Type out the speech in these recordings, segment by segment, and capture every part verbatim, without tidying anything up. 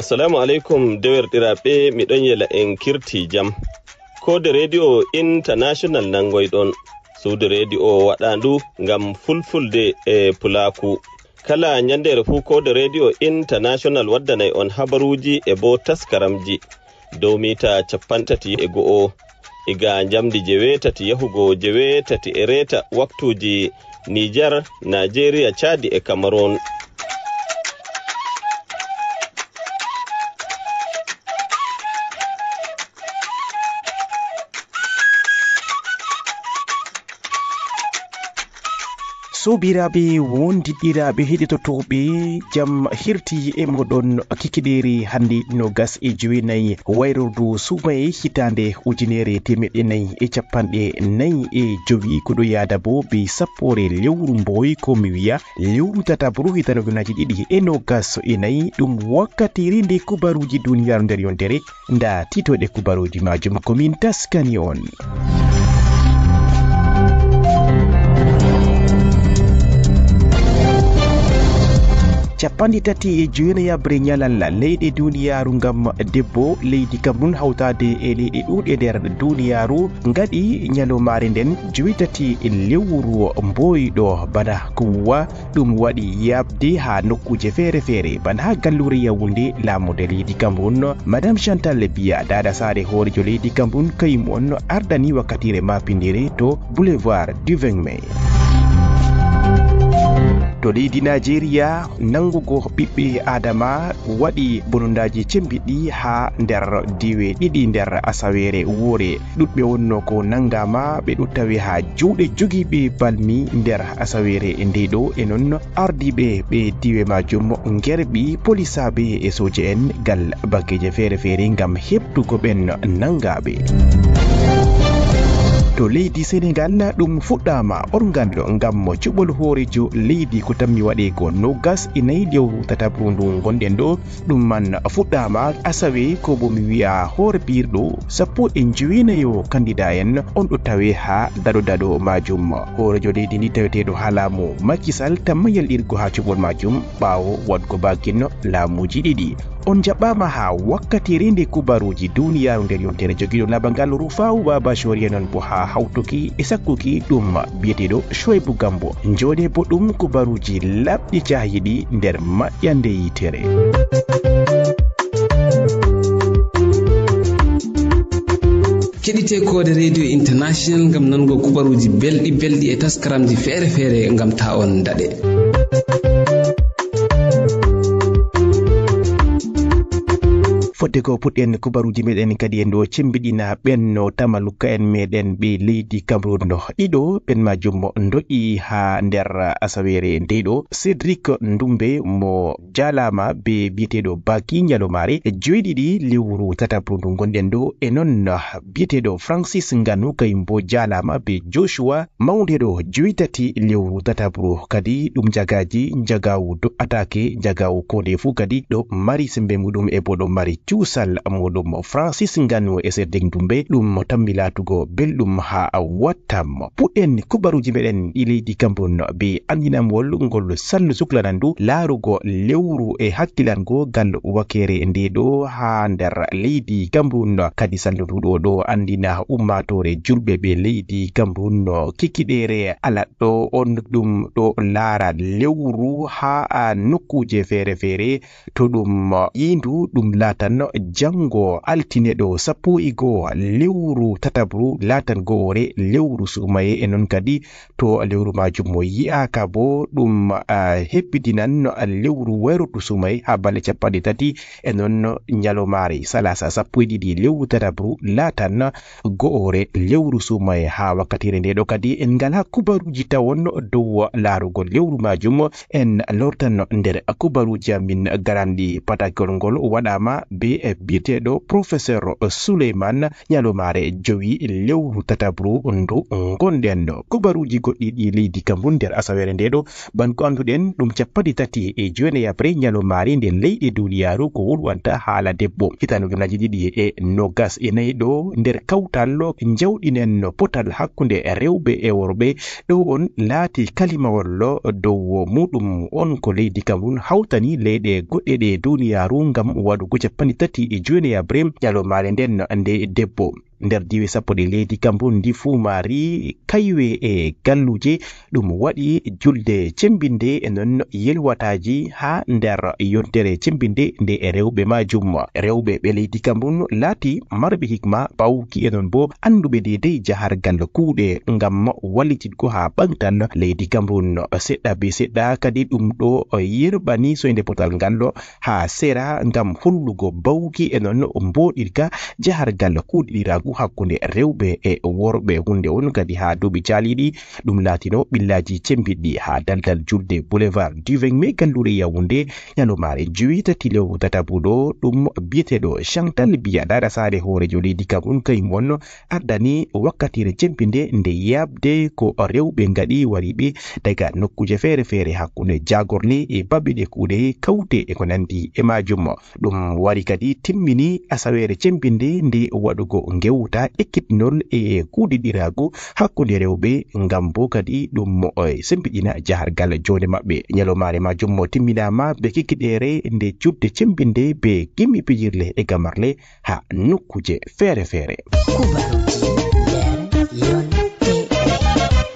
Assalamu aleykum, dewerɗiraaɓe, miɗon yela en kirti jam. Koode Rediyo International nangoyɗon. Suudu rediyo waɗaandu ngam fulfulde e pulaaku. Kala ñanndeere fuu, Koode Rediyo International waddanay on habaruuji e boo taskaramji dow miita cappanɗe tati e go'o. Iga njamndi jeweetati yahugo jeweetati e reeta waktuuji Nijar, Naajeeriya, Caadi e Kamaruun. Soobiraaɓe wondiɗɗiraaɓe heɗitotooɓe, jam hirti e moɗon kikiɗeeri hannde noogas e joweenayi wayrordu suumaye hitaande ujunere teemeɗɗe nayi e cappanɗe nayi e jowi, ko ɗo yaada bo be sappoore lewru mboy, ko mi wiya lewru tataɓru hitaande ujunaaji ɗiɗi e noogas e nayi. Ɗum wakkatiire nde kubaruuji duniyaaru nder yontere. Ndaa tiitooɗe kubaruuji maajum ko min taskani on. Cappanɗe tati e joweenayaɓre ñalal leyɗe duniyaaru ngam debbo, leydi Cameroun hawtaade e leyɗe ɗuuɗɗe nder duniyaaru ngaɗi ñalawmaare nden joweetati lewru mboyɗo bana ko wa Ɗum waɗi yaaɓde haa nokkuuje feere-feere, bana haa galluure Yaoundé, laamorde leydi Cameroun, Madame Chantal Biya, daada saare hooreejo leydi Cameroun, kayum on ardani wakkatiire maapindiire to Boulevard du vingt Mai. To leydi Nigeria, nanngugo ɓiɓɓe Aadama waɗi bonondaaji cemmbiɗɗi haa nder diiwe ɗiɗi nder asaweere woore. Ɗuɗɓe wonno ko nanngaama, ɓe ɗo tawe haa juuɗe jogiiɓe balmi nder asaweere ndee ɗo. E non, ardiiɓe ɓe diiwe maajum ngerɓi polisaaɓe e sooje'en gal bakkeeje feere-feere ngam heɓtugo ɓen nanngaaɓe. To leydi Senegal, ɗum fuɗɗaama orngal ngam cuɓol hooreejo leydi ko tammi waɗeego noogas e nayi lewru tataɓru ndu ngonɗen ɗo. Ɗum man fuɗɗaama asawe, ko bo mi wi'a hoore piirɗo sappo e njowenayo kandida en on ɗo tawe haa daɗo daɗo maajum. Hooreejo leydi ndi taweteeɗo haa laamu Macky Sall tamma yalɗirgo haa cuɓol maajum ɓaawo waɗgo baakin laamuuji ɗiɗi. On njaɓɓaama haa wakkatiire nde kubaruuji duniyaaru nder yontere jogiiɗo laaɓal ngal Rufaawu Baaba Cori e non bo haa hawtuki e sakkuki ɗum biyeteeɗo Shuaibu Gambo. Njoɗee bo ɗum kubaruuji laaɓɗi caahiiɗi nder maƴƴande yitere. Keɗitee Koode Radio International ngam nango kubaruuji belɗi belɗi e taskaramji feere feere ngam taa on daɗe. Fodde ko puɗɗen kubaruuji meɗen kadi en ɗo cembiɗina ɓenno tamaluka en meɗen ɓe leydi Cameroun no ɗiɗo, ɓen majjum mo doƴƴi haa nder asaweere ndey ɗo. Cédric Ndoumbe mo jaalaama be biyeteeɗo Baki ñalawmaare joyɗiɗi lewru tataɓru ndu ngonɗen ɗo, e non biyeteeɗo Francis Ngannou kayum bo jaalaama be Joshua Mawndeɗo joytati lewru tataɓru kadi ɗum jagaaji, jagaawu do'ataake, jagaawu koo ndeye fuu kadi ɗo mari sembe muuɗum e bo ɗo mari cuusal muuɗum. Francis Ngannou e Cédric Ndoumbe ɗum tammi laatugo belɗum haa wattam. Puɗɗen kubaruuji meɗen ɗi leydi Cameroun be anndinamwol ngol sallu suklanandu laarugo lewru e hakkilango gal wakeere nde ɗo haa nder leydi Cameroun. Kadi sallu ndu ɗo ɗo anndina ummaatoore julɓe ɓe leydi Cameroun no kikiɗeere alaɗɗo on ɗum ɗo laara lewru haa nokkuuje feere feere. To ɗum yiindu ɗum laatan janngo altine ɗo sappo e goo lewru tataɓru laatan go'ore lewru suumaye e non kadi to lewru majum mo yi'aaka bo ɗum, ah, heppidinan lewru wayrutu suumaye haa balɗe cappanɗe tati e non ñalawmaare salasa sappo e ɗiɗi lewru tataɓru laatan go'ore lewru suumaye. Haa wakkatiire nde ɗo kadi en ngalaa kubaruuji tawon dow laarugol lewru majum. En lortan nder kubaruuji amin garanɗi patakol ngol waɗaama be e biyeteeɗo professeur Souleymane, ñalomaare jowi lewru tatabru ndu ngonɗen ɗo. Kubaruuji goɗɗi ɗi leydi Cameroun nder asaweere nde ɗo, ban ko annduɗen ɗum capanɗe tati e jowenayaɓre ñalomaare nde leyɗe duniyaaru ko wolwanta haala debbo. Hitaande ujunaaji ɗiɗi e nogas e nayi ɗo, nder kawtal njawɗinen potal hakkunde rewɓe e worɓe, ɗo on laati kalimawol dow muɗum on ko leydi Cameroun hawtani leyɗe goɗɗe ɗe duniyaaru ngam waɗugo capanɗe tati e jowenayaɓre ñalomaare nden nde debbo. Nder diiwe sappo ɗe leydi Cameroun ndi fuu maari kaywe e galluuje, ɗum waɗi julde cembinde e non yelwataaji haa nder yontere cembinde nde e rewɓe maajum. Rewɓe ɓe leydi Cameroun laati marɓe hikma, bawki e non bo annduɓe deydey jahargal kuuɗe ngam wallititgo haa ɓantal leydi Cameroun. Seɗɗa be seɗɗa kadi ɗum ɗo yerɓani soynde potal ngal ɗo haa sera ngam hollugo bawki e non mboɗirka jahargal kuuɗiɗiraagu hakkunde rewɓe e worɓe. Hunde on kadi haa duuɓi caaliiɗi ɗum laatino ɓillaaji cembiɗɗi haa daldal julde Boulevard du vingt mai galluure Yaoundé, ñalomaare jowi tati lewru tataɓuɗo ɗum biyeteeɗo Chantal Biya, daada saare hooreejo leydi Cameroun kayum on ardani wakkatiire cembinde nde yaabde ko rewɓe ngaɗi wariiɓe daga nokkuuje feere-feere hakkunde jaagorle e baɓɓe ɗe kuuɗe kawte e ko nanndi e maajum. Ɗum wari kadi timmini asaweere cembinde nde waɗugo ngewta ekkitinol e kuuɗiɗiraagu hakkunde rewɓe, ngam bo kadi ɗum, eh, sembiɗina jahargal joonde maɓɓe. Ñalomaare maajum mo timminaama be kikkiɗeere nde juɗde cembinde be gimmi pijirle e gamarle haa nokkuuje feere-feere. Kubaruuji nder yontere.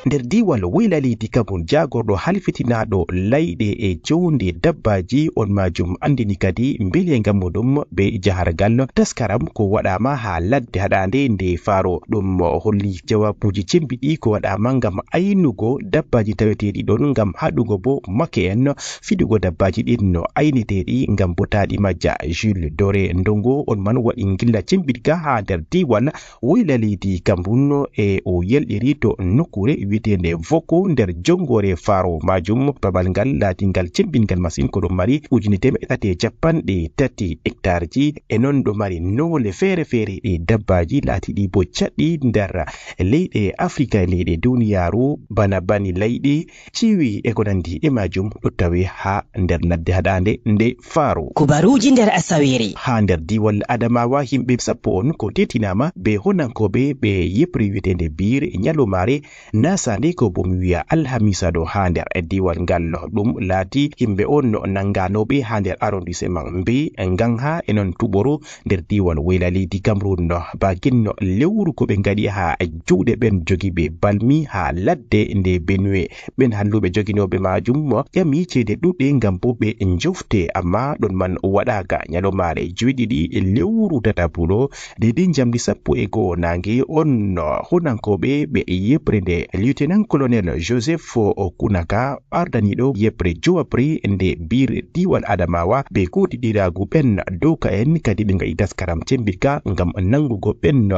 Nder diiwal woyla leydi Cameroun, jaagorɗo halfitinaaɗo layɗe e jownde dabbaaji on maajum anndini kadi mbeleenga muɗum be jahargal taskaram ko waɗaama haa ladde haɗaande nde Faro. Ɗum holli jawaabuuji cembiɗɗi ko waɗaama ngam aynugo dabbaaji taweteeɗi ɗon ngam haɗugo bo make en fiɗugo dabbaaji ɗin no ayneteeɗi ngam botaaɗi majja. Jules Dore Ndongo on man waɗi ngilla cembiɗga haa nder diiwal woyla leydi Cameroun e o yelɗiri to nokkuure wiyeteende Voko nder jonngoore Faro maajum. Babal ngal laatingal cembiɗngal masin, ko ɗum mari ujine teemeɗɗe tati e capanɗe tati hectareji, e non ɗo mari noole feere-feere ɗe dabbaaji laatiiɗi bo caɗɗi nder leyɗe Afrika e leyɗe duniyaaru, bana bani layɗi, ciwi e ko nandi e maajum ɗo tawe haa nder ladde haɗaande nde Faro. Kubaruuji nder asaweere. Haa nder diiwal Adamawa, yimɓe sappo on ko teetinaama be honankooɓe ɓe yeɓre wiyeteende Biir ñalomaare nasaande ko bo mi wiya alhamisa ɗo haa nder diiwal ngal. Ɗum laati yimɓe on no nannganooɓe haa nder arrondissement Mbi, Ngangha e non Tuɓoro nder diiwal woyla leydi Cameroun. Bakin no lewru ko ɓe ngaɗi haa juuɗe ɓen jogiiɓe balmi haa ladde nde Benue. Ɓen halluɓe joginooɓe maajum ƴami ceede ɗuɗɗe ngam bo ɓe njofte, amma ɗon man waɗaaka. Ñalomaare joweɗiɗi lewru tataɓuɗo, deydey njamndi sappo e go'o naange on, honankooɓe ɓe yeɓre nde Lieutenant Colonel Joseph Okunaka, ardaniiɗo yeɓre jowaɓre nde Biir diiwal Adamawa, be kuuɗiɗiraagu ɓen doka en kadi ɓe ngaɗi taskaram cembiɗka ngam nanngugo ɓen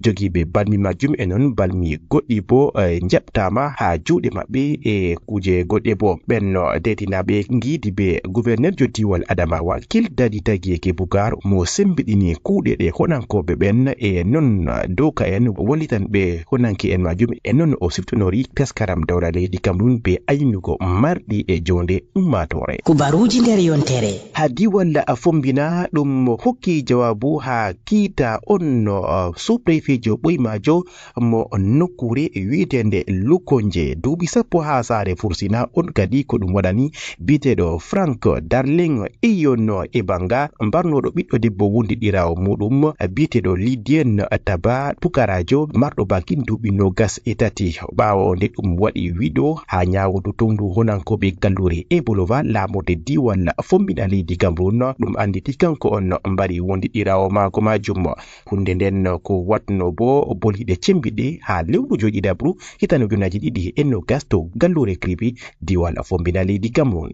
jogiiɓe balmi majjum e non balmi goɗɗi bo, eh, njaɓtaama haa juuɗe maɓɓe e kuuje goɗɗe bo. Ɓen, eh, deetinaaɓe ngiidi be gouverneur jo diiwal Adamawa, Kil Dadi Tagiye Kebugar, mo sembiɗini kuuɗe ɗe honankooɓe ɓen e non doka en wallitan ɓe honanke en majjum e non o siftonori taskaram dawla leydi Cameroun be aynugo marɗi e jonde ummaatoore. Kubaruuji nder yontere. Haa diiwal Fombina ɗum hokki jawaabu haa kiita on, uh, sous-préfet jo ɓoymaajo mo nokkuure wiyeteende Lukonje, duuɓi sappo haa saare fursina on kadi ko ɗum waɗani biyeteeɗo Frank Darling Iyono e banga mbarnooɗo ɓiɗɗo debbo wondiɗiraawo muɗum biyeteeɗo Lidien Taba, pukaraajo marɗo bakin duuɓi nogas e tati. Ɓaawo nde ɗum waɗi wiɗo haa ñaawdu towndu honankooɓe galluure Ebolova laamorde diiwal Fombina leydi Cameroun, ɗum annditi kanko on mbari wondiɗiraawo maako maajum. Huunde nden ko watno bo boliiɗe cembiɗɗe haa lewru joyɗiɗaɓru hitaande ujunnaaji ɗiɗi e nogas to galluure Kribi, diiwal Fombina leydi Cameroun.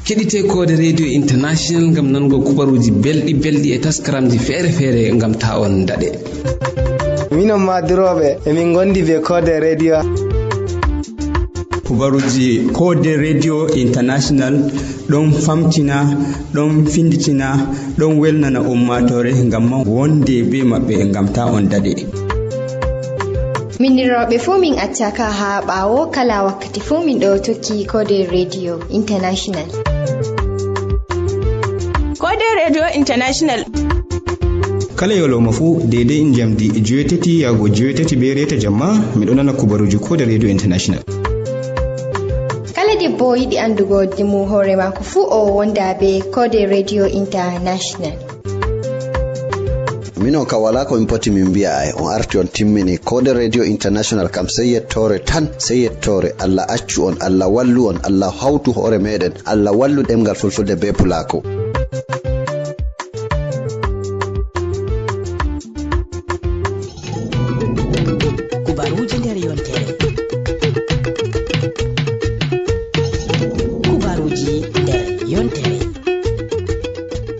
Keɗite Koode Radio International ngam nanugo kubaruuji belɗi belɗi e taskaramji feere-feere ngam ta on daɗe. Minon ma durooɓe, emin ngondi be Koode Radio. Kubaruuji Koode Radio International ɗon famtina, ɗon finditina, ɗon welnana ummaatoore ngam man wonde bee maɓɓe ngam taa on daɗe. Minnirooɓe fuu min accaka haa ɓaawo kala wakkati fuu min ɗo tokki Koode Radio International. Koode Radio International. Kala yolooma fuu, deydey njamdi joweetati yaago joweetati bee reeta jamma, miɗo nana kubaruuji Koode Radio International. Kala debbo yiɗi anndugo dimu hoore maako fuu, o wonda bee Koode Radio International. Minon ka walaa ko min poti min mbi'a, ay on arti on timmini. Koode Radio International kam sey yettoore tan, sey yettoore. Allah accu on, Allah wallu on, Allah hawtu hoore meɗen, Allah wallu ɗemngal fulfulde bee pulaaku. Kubaruuji nder yontere. Kubaruuji nder yontere.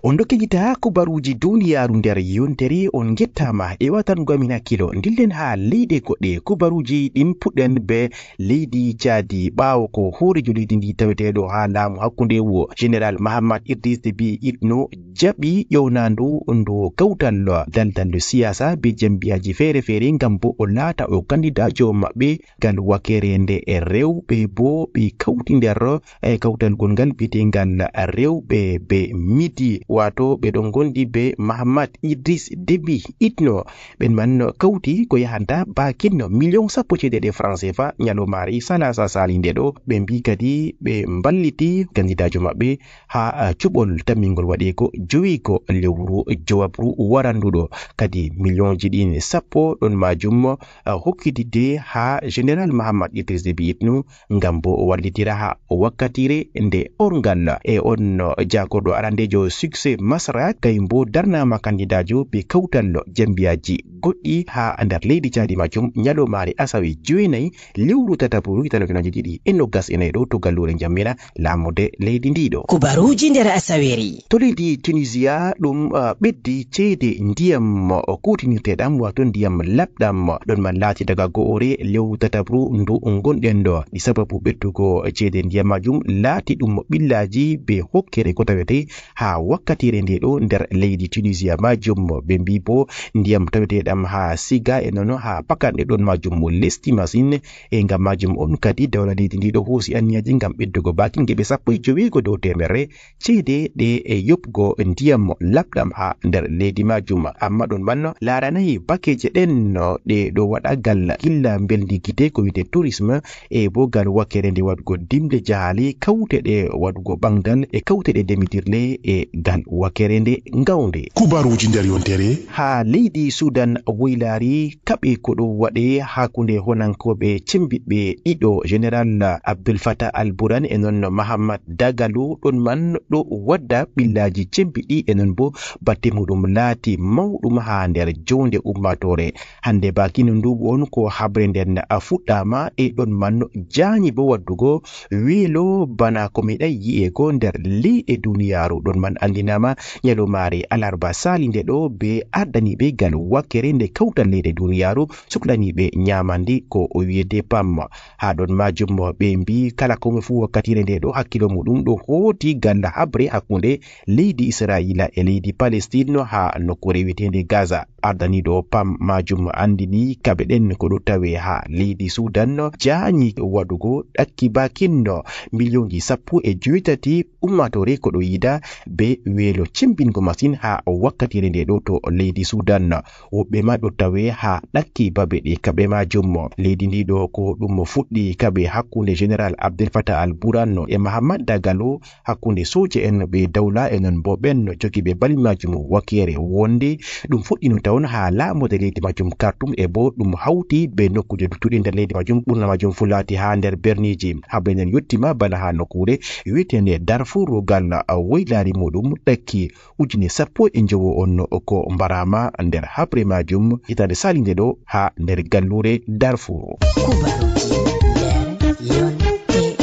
On ɗo keɗitaa kubaruuji duniyaaru nder yontere, on ngettaama e watango amin hakkilo. Ndillen haa leyɗe goɗɗe. Kubaruuji ɗin puɗɗen bee leydi Caadi, ɓaawo ko hooreejo leydi ndi taweteeɗo haa laamu hakkunde wo Général Mahamat Idriss Déby Itno jaɓi ƴownandu ndu kawtal daldal siyaasa bee jam'iyaaji feere-feere ngam bo o laata o kandidaajo maɓɓe ngal wakeere nde e rewɓe bo ɓe kawti nder e kawtal gongal biyetengal rewɓe be midi, wato ɓe ɗon gondi be Mahamat Idris Déby Itno. Ɓen man kawti ko yahanta bakin miliyon sappo cede ɗe franc C F A nyalomaari salasa salinde ɗo. Ɓe mbi kadi ɓe mballiti kandidaajo maɓɓe ha, ah, cuɓol tammingol waɗeego joweego lewru jowabru waranduɗo. Kadi miliyonji ɗin sappo ɗon majum, ah, hokkitide ha Général Mahamat Idris Déby Itno ngam bo o wallitira ha wakkatire nde orngal. E on jagorɗo arandejo Succès Masra kay bo darnama kandidaajo be kawtal jambiyaji goɗɗi ha nder leydi Caadi majum nyalomare asawe jowenayi lewru tataɓuru hitande ujunnaji ɗiɗi e nogas e nayi ɗo to gallure Njammira laamude leydi ndi ɗo. Kubaruji nder asaweri. To leydi Tunisia ɗum, ah, ɓeddi ceede ndiyam, o kutinirteɗam wato ndiyam labɗam ɗon man laati daga go'ore lewru tataɓru ndu ngonɗen ɗo. Ɗi sababu ɓeddugo ceede ndiyam majum laati ɗum ɓillaji be hokkere ko tawete ha wakkatire nde ɗo nder leydi Tunisia majum. Ɓe mbi bo ndiyam taweteɗam ha Siga e nono ha Pakanɗe ɗon majum mo lesti masin. E ngam majum on kadi dawla leydi ndi ɗo hoosi anniyaji ngam ɓeddugo bakin geɓe sappo e joweego dow temerre ceede ɗe e yoɓgo ndiyam labɗam ha nder leydi majum. Amma ɗon man laranayi bakeje ɗen no ɗe ɗo waɗa gal gilla mbelndi gite ko wiyete tourisme e bo gal wakkere nde waɗugo dimle jahali kawte ɗe waɗugo ɓangdal e kawte ɗe demitirle e gal wakkere nde ngawnde. Kubaruji nder yontere. Ha leydi Sudan woylari kaɓe ko ɗo waɗe hakkunde honankoɓe cembiɗɓe ɗiɗo, Général Abdel Fattah al-Burhan e non Mahamat Dagalo, ɗon man ɗo wadda ɓillaji cembiɗɗi e non bo batte muɗum laati mawɗum ha nder jonde ummatore. Hande bakin nduɓu on ko habre nden fuɗɗama e ɗon man jaanyi bo waddugo weelo bana ko meɗay yi'ego nder leyɗe duniyaru. Ɗon man andinama nyalomare alarba salinde ɗo be ardaniɓe gal wakkere nde kawtal leyɗe duniyaru suklaniɓe nyamandi ko o wiyete pam. Ha ɗon majum ɓe mbi kala komo fu wakkatire nde ɗo hakkilo muɗum ɗo hooti gal habre hakkunde leydi Israila e leydi Palestine ha nokkure wiyetende Gaza. Ardaniɗo pam majum andini kaɓe ɗen ko ɗo tawe ha leydi Sudan jaanyi waɗugo ɗakki bakinno miliyonji sappo e joweetati ummatore ko ɗo yida be weelo cimbingo masin ha wakkatire nde ɗo to leydi Sudan. Woɓɓe ma ɗo tawe ha ɗakki babe ɗe kaɓe majum. Leydi ndi ɗo ko ɗum fuɗɗi kaɓe hakkunde Général Abdel Fattah al-Burhan e Mahamat Dagalo hakkunde sooje en ɓe dawla e non bo ɓen no jogiiɓe bali majum wakere wonde ɗum fuɗɗino tawon ha laamude leydi majum Kartum e bo ɗum hawti be nokkuje luttuɗe nder leydi majum ɓurna majum fu laati ha nder berniji. Habre nden yottima bana ha nokkure wi'etende Darfur gal woylari muɗum ɗakki ujine sappo e njowo on ko mbarama nder habre majum hitande salinde ɗo ha nder gallure Darfur. Kubaruji nder yontere.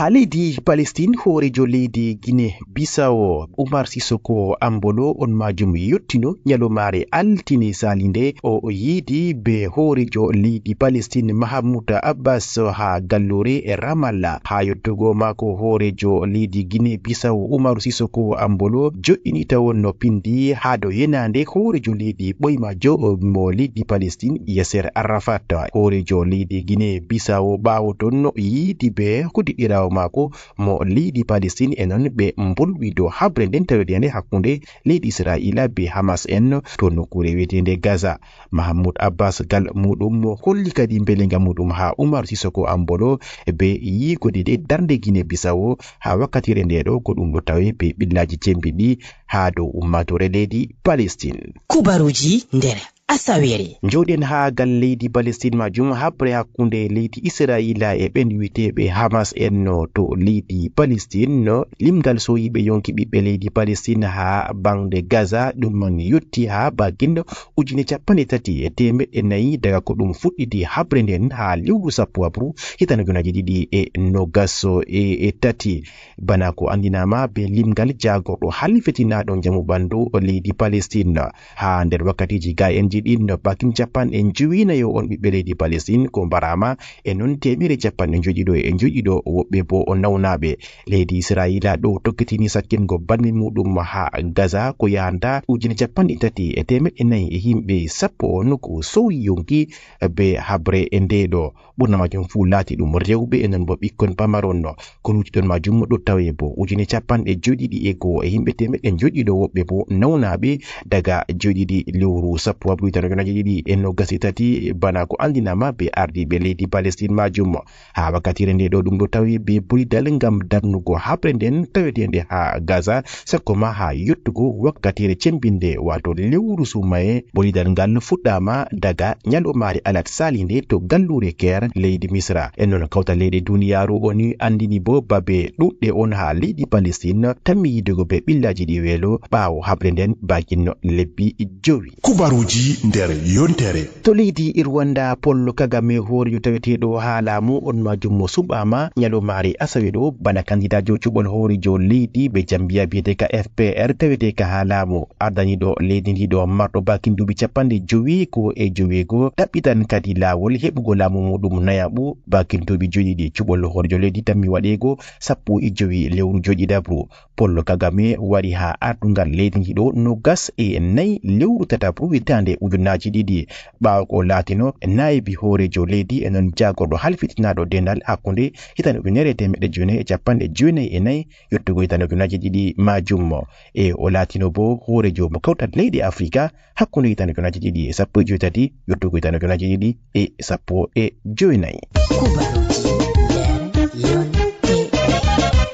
Haa leydi Palestine, hooreejo leydi Guinée Bissau, Umar Sissoco Embolo, on majum yottino ñalawmaare altine sali nde, o yiidi be hooreejo leydi Palestine Mahmoud Abbas haa galluure e Ramallah. Haa yottugo maako, hooreejo leydi Guinée Bissau Umar Sissoco Embolo jo'ini tawon no pindi haa dow yenaande hooreejo leydi ɓoymajo mo leydi Palestine, Yasser Arafat. Hooreejo leydi Guinée Bissau ɓaawo ton yiidi be kudiɗiraawo maako mo leydi Palestine, e non ɓe mbolwi dow haɓre nden taweteende hakkunde leydi Israila be Hamas en to nokkuure wiyeteende Gaza. Mahmoud Abbas gal muɗum mo holli kadi mbelenga muɗum haa Umar Sissoco Embolo be yiigode nde darnde Guinée Bissau haa wakkatire nde ɗo, ko ɗum ɗo tawe be ɓillaaji cembiɗɗi haa dow ummaatoore leydi Palestine. Kubaruji nder Asawere. Njooɗen haa gal leydi Palestine majum, haɓre hakkunde leydi Israila e ɓen wi'eteeɓe Hamas en no to leydi Palestine. No limgal sooyiiɓe yonki ɓiɓɓe leydi Palestine haa baŋde Gaza, ɗum man yotti haa bakin ujine capanɗe tati e teemeɗɗe nayi daga ko ɗum fuɗɗiti haɓre nden haa lewru sappo abril hitande ujunaaji ɗiɗi e nogas e tati. Bana ko anndinaama be limgal jaagorɗo halfitinaaɗo njamu ɓandu leydi Palestine. Haa nder wakkatiiji ga'enji ɗin, bakin capanɗe njowi nayo on ɓiɓɓe leydi Palestine ko mbaraama, e non teemere capanɗe njoyɗiɗo e njoyɗiɗo woɓɓe bo o nawnaaɓe. Leydi Israila ɗo tokkitini sakkingo balmi muɗum haa Gaza ko yahanta ujine capanɗe tati e teemeɗɗe nayi e yimɓe sappo on ko sowi yonki be haɓre e nde ɗo. Ɓurna majum fuu laati ɗum rewɓe e non bo ɓikkon pamaron. Ko luutiɗon majum ɗo tawe bo ujine capanɗe joyɗiɗi e go'o e yimɓe teemeɗɗe joyɗiɗo woɓɓe bo nawnaaɓe daga joyɗiɗi lewru sappo abril hitande ujunaaji ɗiɗi e nogas e tati, bana ko anndinaama be ardiiɓe leydi Palestine majum. Haa wakkatire nde ɗo ɗum ɗo tawe be bolidal ngam darnugo haɓre nden taweteende haa Gaza, sakko ma haa yottugo wakkatire cembinde, waato lewru sumaye. Bolidal ngal fuɗɗaama daga ñalawmaare alat sali nde to galluure Caire, leydi Misra. E non kawtal leyɗe duniyaaru ONU anndini bo babe ɗuɗɗe on haa leydi Palestine tammi yiidugo be ɓillaaji ɗi weelo ɓaawo haɓre nden bakin lebbi jowi. Kubaruji nder yontere. To leydi Rwanda, Paul Kagame, hooreejo taweteeɗo haa laamu on majum mo suɓaama ñalawmaare asawe ɗo bana kandidaajo cuɓol hooreejo leydi be jam'iya biyeteeka F P R taweteeka haa laamu. Ardaniiɗo leydi ndi ɗo marɗo bakin duuɓi capanɗe jowi ko e joweego ɗaɓɓitan kadi laawol heɓugo laamu muɗum nayaɓu bakin duuɓi joyi ɗi cuɓol hooreejo leydi tammi waɗeego sappo e jowi lewru joyɗiɗabru. Paul Kagame wari haa ardungal leydi ndi ɗo nogas e nayi lewru tataɓru hitande ujunaaji ɗiɗi, ɓaawo ko laatino naayibi hooreejo leydi e non jaagorɗo halfitinaaɗo dendal hakkunde hitande ujunere e teemeɗɗe jeenayi e capanɗe jeenayi e nayi yottugo hitande ujunaaji ɗiɗi majum. E o laatino bo hooreejo mo kawtal leyɗe Afrika hakkunde hitande ujunaaji ɗiɗi e sappo e jowi tati yottugo hitande ujunaaji ɗiɗi e sappo e jowi nayi. Kubaruji nder yontere.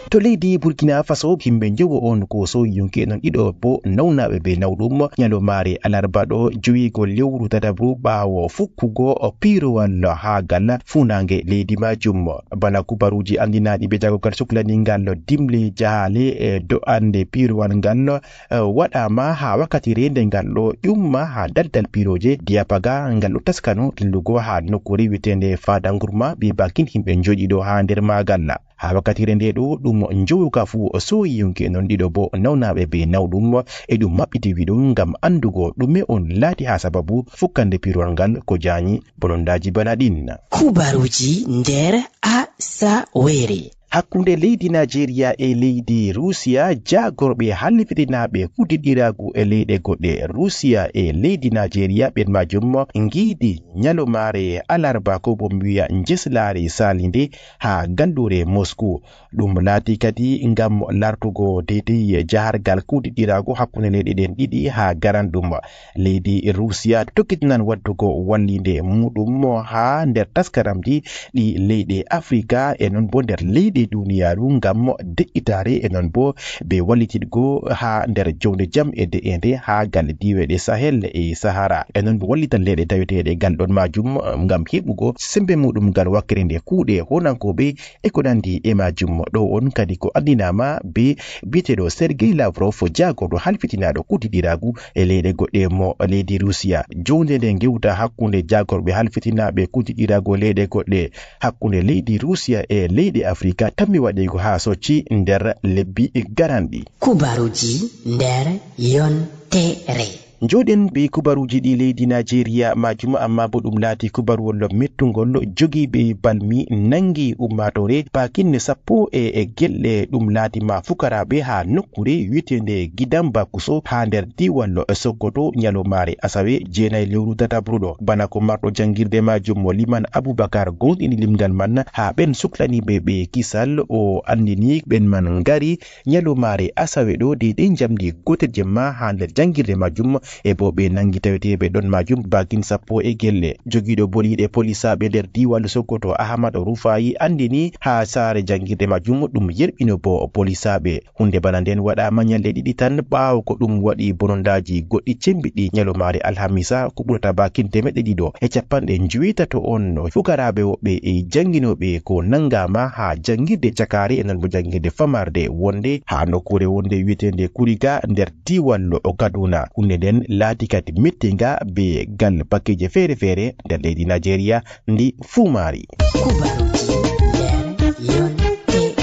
To leydi Burkina Faso, himɓe njowo on ko sowi yonki e non ɗiɗo bo nawnaaɓe be nawɗum ñalawmaare alarba ɗo jowigo lewru tataɓru ɓaawo fukkugo piirowal haa gal fuunaange leydi majum. Bana kubaruji anndinaaɗi be jaagorgal suklani ngal dimle jahaale e do'ande piirowal ngal, eh, waɗaama haa wakkati reende ngal ɗo ƴumma haa daldal piirooje Diapaga ngal ɗo taskano dillugo haa nokkuure wiyeteende Fadangurma be bakin himɓe joɗiɗo haa nder maagal. Haa wakkatire nde ɗo ɗum njowuka fuu o sowi yonki e non ɗiɗo bo nawnaaɓe be nawɗum e ɗum maɓɓiti wiɗo ngam anndugo ɗume on laati haa sababu fukkande piirowal ngal ko jaanyi bonondaaji bana ɗin. Kubaruji nder Asawere. Hakkunde leydi Najeriya e leydi Rusiya, jaagorɓe halfitinaaɓe kudiɗɗiraagu e leyɗe goɗɗe Rusiya e leydi Najeriya ɓen majum ngiidi ñalomaare alarba ko bo mi wiya njeslaare salinde haa galluure Moscou. Ɗum laati kadi ngam lartugo deydey jahargal kudiɗɗiraagu hakkunde leyɗe ɗen ɗiɗi haa garanɗum. Leydi Rusiya tokkitinan waddugo wallinde muɗum haa nder taskaramji ɗi leyɗe Afrika e non bo nder leyɗe duniyaaru ngam de'itaare e non bo be wallitidgo haa nder jonde jam e de'ende haa gal diiweɗe Sahel e Sahara. E non bo wallitan leyɗe taweteeɗe gal ɗon majum ngam heɓugo sembe muɗum gal wakkere nde kuuɗe honankooɓe e ko nandi e majum. Ɗo on kadi ko andinaama be biyeteeɗo Sergei Lavrov, jaagorɗo halfitinaaɗo kudiɗɗiraagu e leyɗe goɗɗe mo leydi Rusiya. Jonde nde ngewta hakkunde jaagorɓe halfitinaaɓe kudiɗɗiraagu e leyɗe goɗɗe hakkunde leydi Rusiya e leyɗe Afrika tammi waɗeego haa socci nder lebbi garanɗi. Kubaruuji nder yontere. Njooɗen bee kubaruuji ɗi leydi Najeriya majum, amma bo ɗum laati kubaruwol mettungol. Jogiiɓe balmi nangi ummaatoore baakin sappo e, e gelle ɗum laati ma fukaraaɓe haa nokkuure wi'eteende Gidan Bakuso haa nder diiwal Sokoto nyalomaare asawe jeenay lewru tatabruɗo. Bana ko marɗo janngirde majum mo Liman Abubakar goonɗini limgal man haa ɓen suklani ɓe, ɓe kisal, o anndini ɓen man ngari nyalomaare asawe ɗo deydey njamndi gootel jemma haa nder janngirde majum, e bo ɓe nangi taweteeɓe ɗon majum baakin sappo e gelle. Jogiiɗo boliiɗe polisaaɓe nder diiwal Sokoto Ahmad Rufayi anndini haa saare janngirde majum ɗum yerɓino bo polisaaɓe. Huunde bana nden waɗaama nyalɗe ɗiɗi tan ɓaawo ko ɗum waɗi bonondaaji goɗɗi cembiɗɗi nyalomaare alhamisa ko ɓurata baakin teemeɗɗe ɗiɗo e capanɗe njoweetato on fukaraaɓe woɓɓe e jannginooɓe ko nangaama haa janngirde cakaare e non bo janngirde famarde wonde haa nokkuure wonde wi'eteende Kuriga nder diiwal Kaduna. Huunde nden laati kadi mettinga be gal bakkeeje feere-feere nder leydi Najeriya ndi fuu maari. Kubaruuji nder yontere.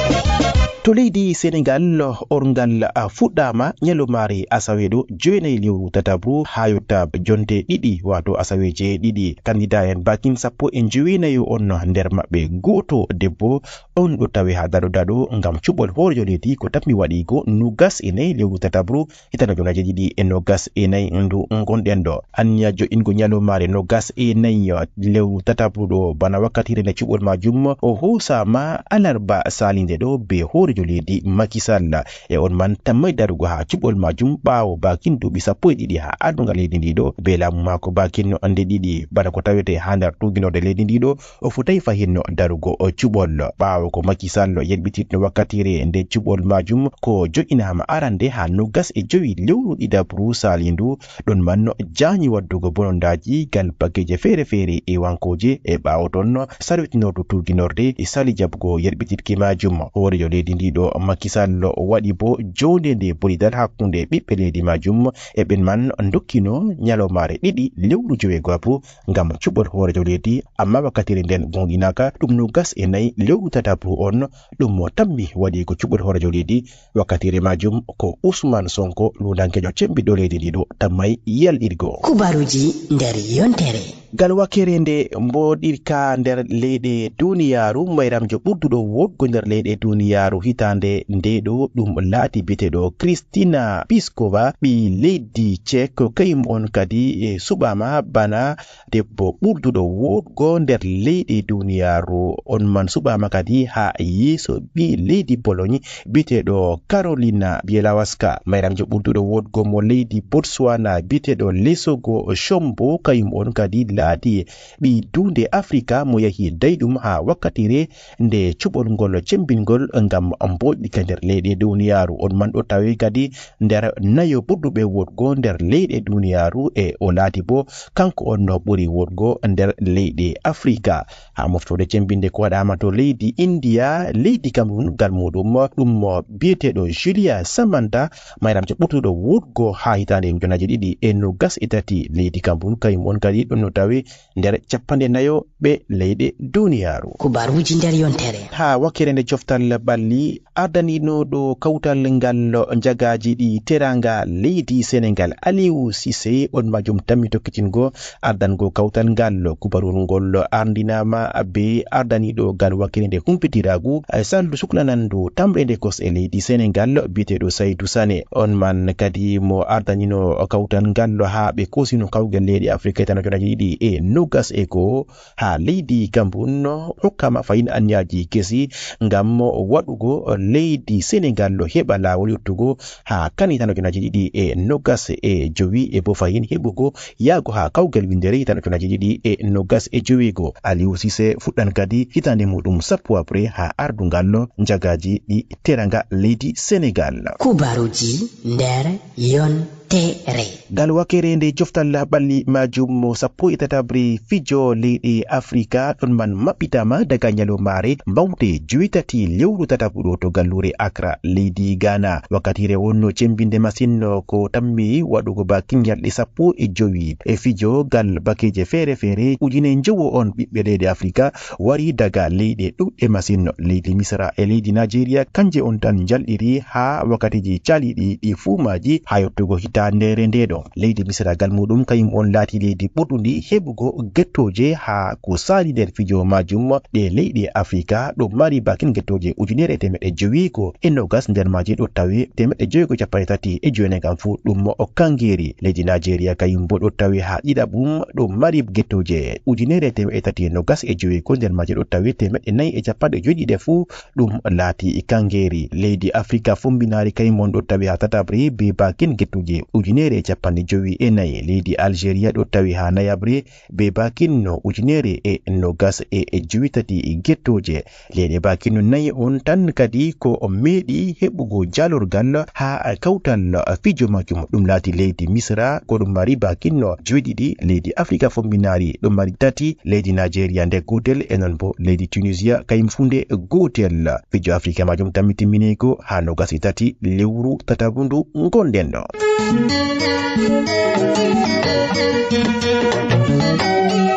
To leydi Senegal, orngal, a, fuɗɗaama nyalomaare asawe ɗo, jeenay lewru tatabru, haa yotta jonte ɗiɗi, waato asaweeje ɗiɗi. Kandida en baakin sappo e njeenayo on, nder maɓɓe gooto debbo, on ɗo tawe haa daɗo daɗo ngam cuɓol hooreejo leydi ko tammi waɗigo noogas e nayi lewru tatabru, hitande ujunnaji ɗiɗi e noogas e nayi ndu ngonɗen ɗo. Anniya jo'ingo nyalomaare noogas e nayi lewru tatabru ɗo, bana wakkatire nde cuɓol majum o hoosaama alarba saliinde ɗo be hooreejo leydi Macky Sall. E on man tammay darugo haa cuɓol majum ɓaawo baakin duuɓi sappo e ɗiɗi haa ardungal leydi ndi ɗo, be laamu maako baakin nde ɗiɗi, bana ko tawete haa nder tuuginorde leydi ndi ɗo, o fotay fahin darugo cuɓol. Ɓaawo ko Macky Sall yerɓititno wakkatire nde cuɓol majum, ko jo'inaama arande haa noogas e jowi lewru ɗiɗabru saliindu, ɗon man jaanyi waddugo bonondaaji gal bakkeeje feere-feere e wankooje. E ɓaawo ton sarwitinordu tuuginorde e sali jaɓugo yerɓititki majum. Hooreejo leydi ndi ɗo Macky Sall waɗi bo joonde nde bolidal hakkunde ɓiɓɓe leydi majum e ɓen man dokkino nyalomaare ɗiɗi lewru joweego abru ngam cuɓol hooreejo leydi, amma wakkatire nden goonɗinaaka, ɗum noogas e nayi lewru tatabru on, ɗum mo tammi waɗigo cuɓol hooreejo leydi. Wakkatire majum ko Usman Sonko, luudankeejo cembiɗɗo leydi ndi ɗo, tammay yalɗirgo. Kubaruuji nder yontere. Gal wakkere nde mboɗirka nder leyɗe duniyaaru, mayramjo ɓurduɗo woɗgo nder leyɗe duniyaaru hitaande nde ɗo, ɗum laati biyeteeɗo Kristina Piskova, ɓii leydi Cek, ko kayum on kadi e suɓaama bana debbo ɓurduɗo woɗgo nder leyɗe duniyaaru. On man suɓaama kadi haa yeeso ɓii leydi Pologne biyeteeɗo Karolina Bielawaska. Mayramjo ɓurduɗo woɗgo mo leydi Botswana biyeteeɗo Lesogo Shombo, kayum on kadi laati ɓii duunde Afrika mo yahi dayɗum haa wakkatire nde cuɓol ngol cembingol ngam mboɗirka nder leyɗe duniyaaru. On man ɗo tawe kadi nder nayo ɓurduɓe woɗgo nder leyɗe duniyaaru, e o laati bo kanko on no ɓuri woɗgo nder leyɗe Afrika. Haa moftoode cembinde ko waɗaama to leydi India, leydi Cameroun gal muɗum ɗum biyeteeɗo Julia Samantha, mayramjo ɓurduɗo woɗgo haa hitaande ujunnaji ɗiɗi e noogas e tati. Leydi Cameroun kayum on kadi ɗon no tawe nder capanɗe nayo ɓe leyɗe duniyaaru. Kubaruuji nder yontere. Haa wakkere nde coftal ɓalli, ardaniiɗo kawtal ngal njagaaji ɗi teranga leydi Senegal, Aliou Cissé, on majum tammi tokkitingo ardango kawtal ngal. Kubaruwol ngol ardinaama be ardaniiɗo gal wakkere nde humpitiraagu, eh, saldu suklanandu tamre nde kosɗe leydi Senegal, biyeteeɗo Saïdou Sané. On man kadi mo ardanino kawtal ngal haa ɓe koosino kawgel leyɗe Afrika hitande ujunnaji ɗiɗi e noogas e go'o. Haa leydi Cameroun hokkaama fahin anniyaaji kesi ngam waɗugo leydi Senegal heɓa laawol yottugo haa kan hitande ujunnaji ɗiɗi e noogas e jowi, e bo fahin heɓugo yaago haa kawgel winndere hitande ujunnaji ɗiɗi e noogas e jowigo. Aliou Cissé fuɗɗan kadi hitaande muɗum sappo après haa ardungal njagaaji ɗi teranga leydi Senegal. Kubaruuji nder yontere. Ere. Ngal wakere nde joftal ɓalli majum mo sappo e tataɓre fijo leyɗe Afrika ɗon man maɓɓitama daga nyalomaare mbawte joweetati lewru tataɓuɗo to gallure Accra, leydi Ghana. Wakkatire wonno cembinde masin ko tammi waɗugo bakin nyalɗe sappo e jowi e fijo gal bakeje feere-feere ujine njowo on ɓiɓɓe leyɗe Afrika wari daga leyɗe ɗuɗɗe masin. Leydi Misra e leydi Najeriya kanje on tan njalɗiri ha wakkatiji caliɗi ɗi fuu maji ha yottugo hitandere nde ɗo. Leydi Misra gal muɗum kayum on laati leydi ɓurɗundi heɓugo gettoje ha ko sali nder fijo majum ɗe leyɗe Afrika ɗo mari bakin gettoje ujunere e temeɗɗe jowi ko e nogas nder maji ɗo tawi temeɗɗe jowi ko capanɗe tati e jowenayi gam fuu ɗum o kangeri. Leydi Najeriya kayum bo ɗo tawi ha ɗiɗaɓum ɗo mari gettoje ujunere e temeɗɗe tati e nogas e jowi ko nder maji ɗo tawi temeɗɗe nayi e capanɗe joyi ɗiɗi fuu ɗum laati kangeri. Leydi Afrika Fombinaari kayum on ɗo tawi ha tataɓre be bakin gettoje ujunere e capanɗe jowi e nayi. Leydi Algeria ɗo tawi ha nayaɓre be bakin no ujunere e nogas e jowi tati gettoje. Leyɗe bakin no nayi on tan kadi ko meeɗi heɓugo jalorgal ha kawtal fijo majum. Ɗum laati leydi Misra ko ɗum mari bakin no joyi ɗiɗi. Leydi Afrika Fombinaari ɗum mari tati. Leydi Najeriya nde gotel e non bo leydi Tunisia kayum fu nde gotel. Fijo Afrika majum tammi timmineygo ha nogas e tati lewru tataɓundu ngonɗen ɗo.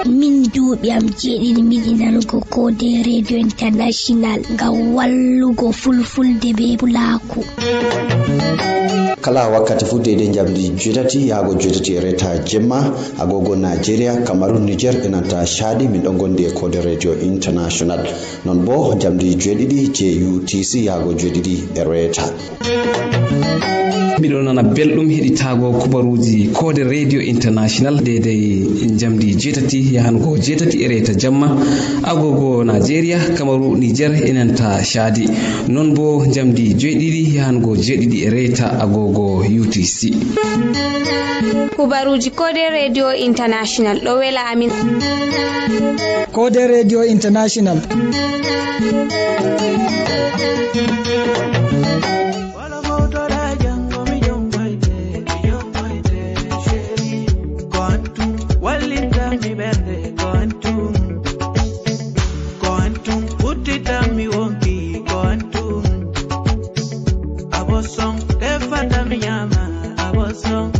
Min duuɓi am jeeɗiɗi miɗi nanugo Kode Radio International ngam wallugo fulfulde be pulaaku. Kala wakkati fu deydey njamdi joytati yaago joytati e reeta jemma, agogo Nigeria, Cameroon, Niger e nanta Chadi, min ɗon gondi e Kode Radio International. Non bo njamdi joyɗiɗi je U T C yaago joyɗiɗi e reeta. Miɗo nana belɗum heɗitaago kubaruuji Kode Radio International deydey njamdi joytati yahango joytati e reeta jamma, agogo Nigeria, Cameroon, Niger e nanta Chadi. Non bo njamdi joyɗiɗi yahango joyɗiɗi e reeta agogo U T C. Kubaruuji Kode Radio International ɗo wela amin. Kode Radio International. Wala mawtoɗa janngo mi jomboyte, mi jomboyte, chéri. Ko an tun wallinta mi ɓernde, ko an tun. Ko an tun uddita mi wonki, ko an tun. Aboson tefata mi nyama, aboson.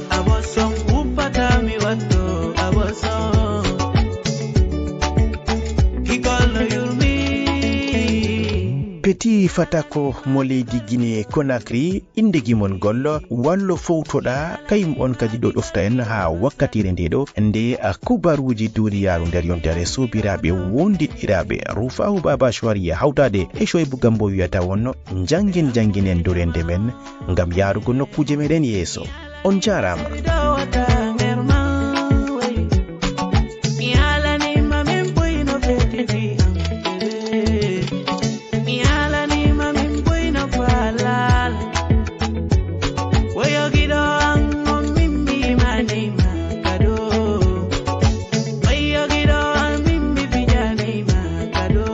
Aboson uppata mi watto, aboson. Kikol no yurmi. Petit Fatako mo leydi Guinée Conakry, inde gimol ngol, wallo fowtoɗa, kayum on kadi ɗo ɗofta en ha wakkatire nde ɗo, nde a kubaruji duniyaaru nder yontere sobiraɓe wondiɗɗiraɓe. Rufahu Baba Shwari hawtade e Shoaibu Gambo wiyata on, njangin, njanginen durende men ngam yarugo nokkuje meɗen yeeso. On jaaraama. Mi haalaniima min buy no fedditi am, bébé. Mi haalaniima min buy no faalal. Woyo giɗo an on min mi imaniima kado. Woyo giɗo an min mi fijaniima kado,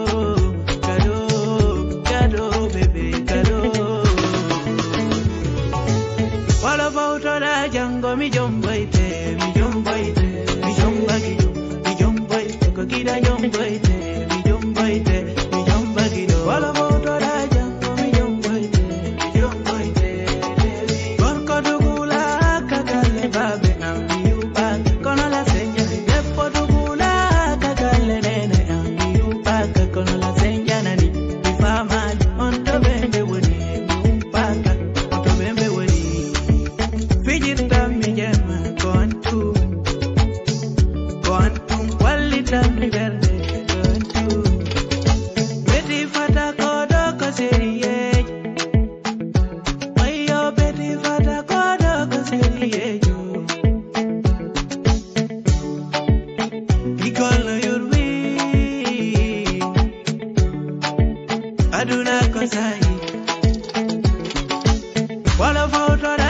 kado, kado, bébé, kado. Wala fawtoɗa janngo mi jomboyte, mi jomboyte, mi jombaki jom, mi jomboyte, ko giɗa jomboyte, mi jomboyte, mi jombaki ɗo. Wala fawtoɗa janngo mi jomboyte, mi jomboyte, baby. Gorko dugula ka galle baabe am, mi yuɓaka kono la seña. Debbo dugula ka galle nene am, mi yuɓaka kono la seña nani. Mi faamaali on to ɓe mbe woni, mi umpaka on to ɓe mbe woni. Fijirta mi jemma ko on tun, ko on tun wallita mi ɓernde ko on tun. Beti fata ko ɗo ko seriyee. Ayyo beti fata ko ɗo ko seriyeejo. Bikol no yurmi. Aduna ko sahi. Wala fawtoɗa